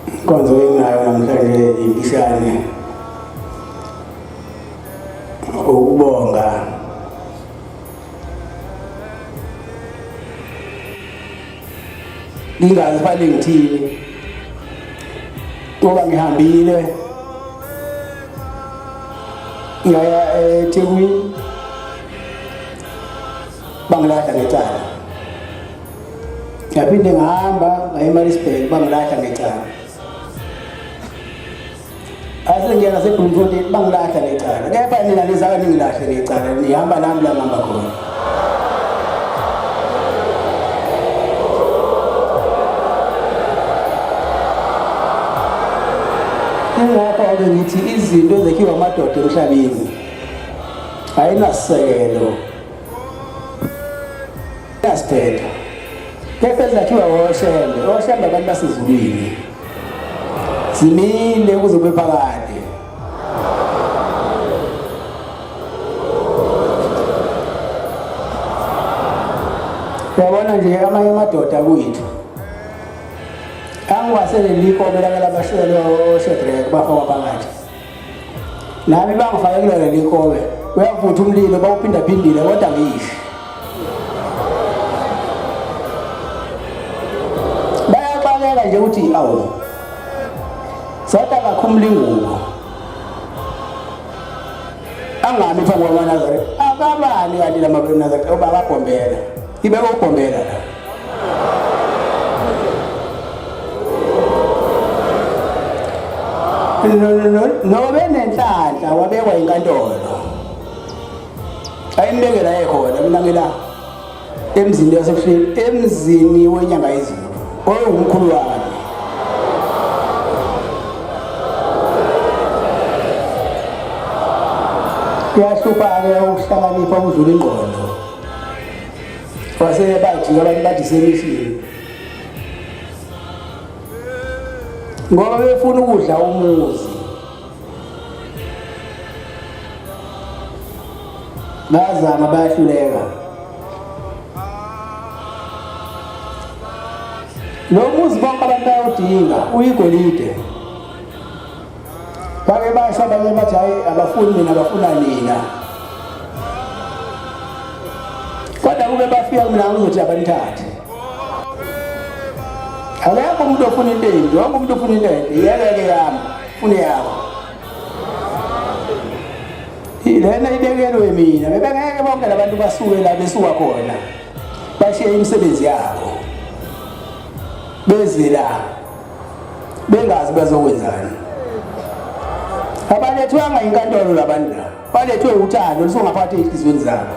Inkonzo enginayo namhlanje impishane ukubonga ngingazi fanele ngithini ngoba ngihambile ngaya eThekwini bangilahla ngecala ngaphinde ngahamba ngaya eMaritzburg bangilahla ngecala ase ngiya ngaseBloemfontein bangilahla ngecala kepha nina nizake ningilahle ngecala nihamba nami la ngihamba khona. Ingakho-ke ngithi izinto ezakhiwa amadoda emhlabeni ayinasisekelo yasiphetha kepha ezakhiwa oshembe oshembe abantu basezulwini zimile kuze kube phakade. Uyabona nje amanye amadoda kwethu angiwasele likobe lake labashele oshedrek bafakwa phakathi nami bangifake kulona likobe uyavutha umlilo bawuphindaphindile kodwa ngisho bayaxakeka nje ukuthi awu sathi akakhumula ingubo angami phambi kwamaNazaretha akabani kanti la maNazaretha oba akabhombela ibeke ubhombela la nobe nenhlanhla wabekwa inkantolo ayimbeke la ekhona mina ngila emzini yasebuhleni emzini wenyanga yezulu owumkhulu wami. Kuyahlupha-ke ukuhlakanipha ukudlula ingqondo wase bajika abantu bathi semishini ngoba befuna ukudla umuzi Bayazama bayahluleka. Lo muzi bonke abantu bayawudinga uyigolide. Bake basho abanye bathi hayi abafuni mina bafuna nina. Kodwa kube bafika mina ngizothi abanithathe. Akekho umuntu ofuna into embi, wonke umuntu ufuna into enhle. Yeke-ke yami, funa yakho. Lena ibekelwe mina, bebengeke bonke labantu basuke la besuka khona. Bashiye imisebenzi yabo. Beze la. Bengazi bazokwenzani. Abalethwanga inkantolo labantu la. Balethwe uthando olusungaphakathi ezinhliziyweni zabo.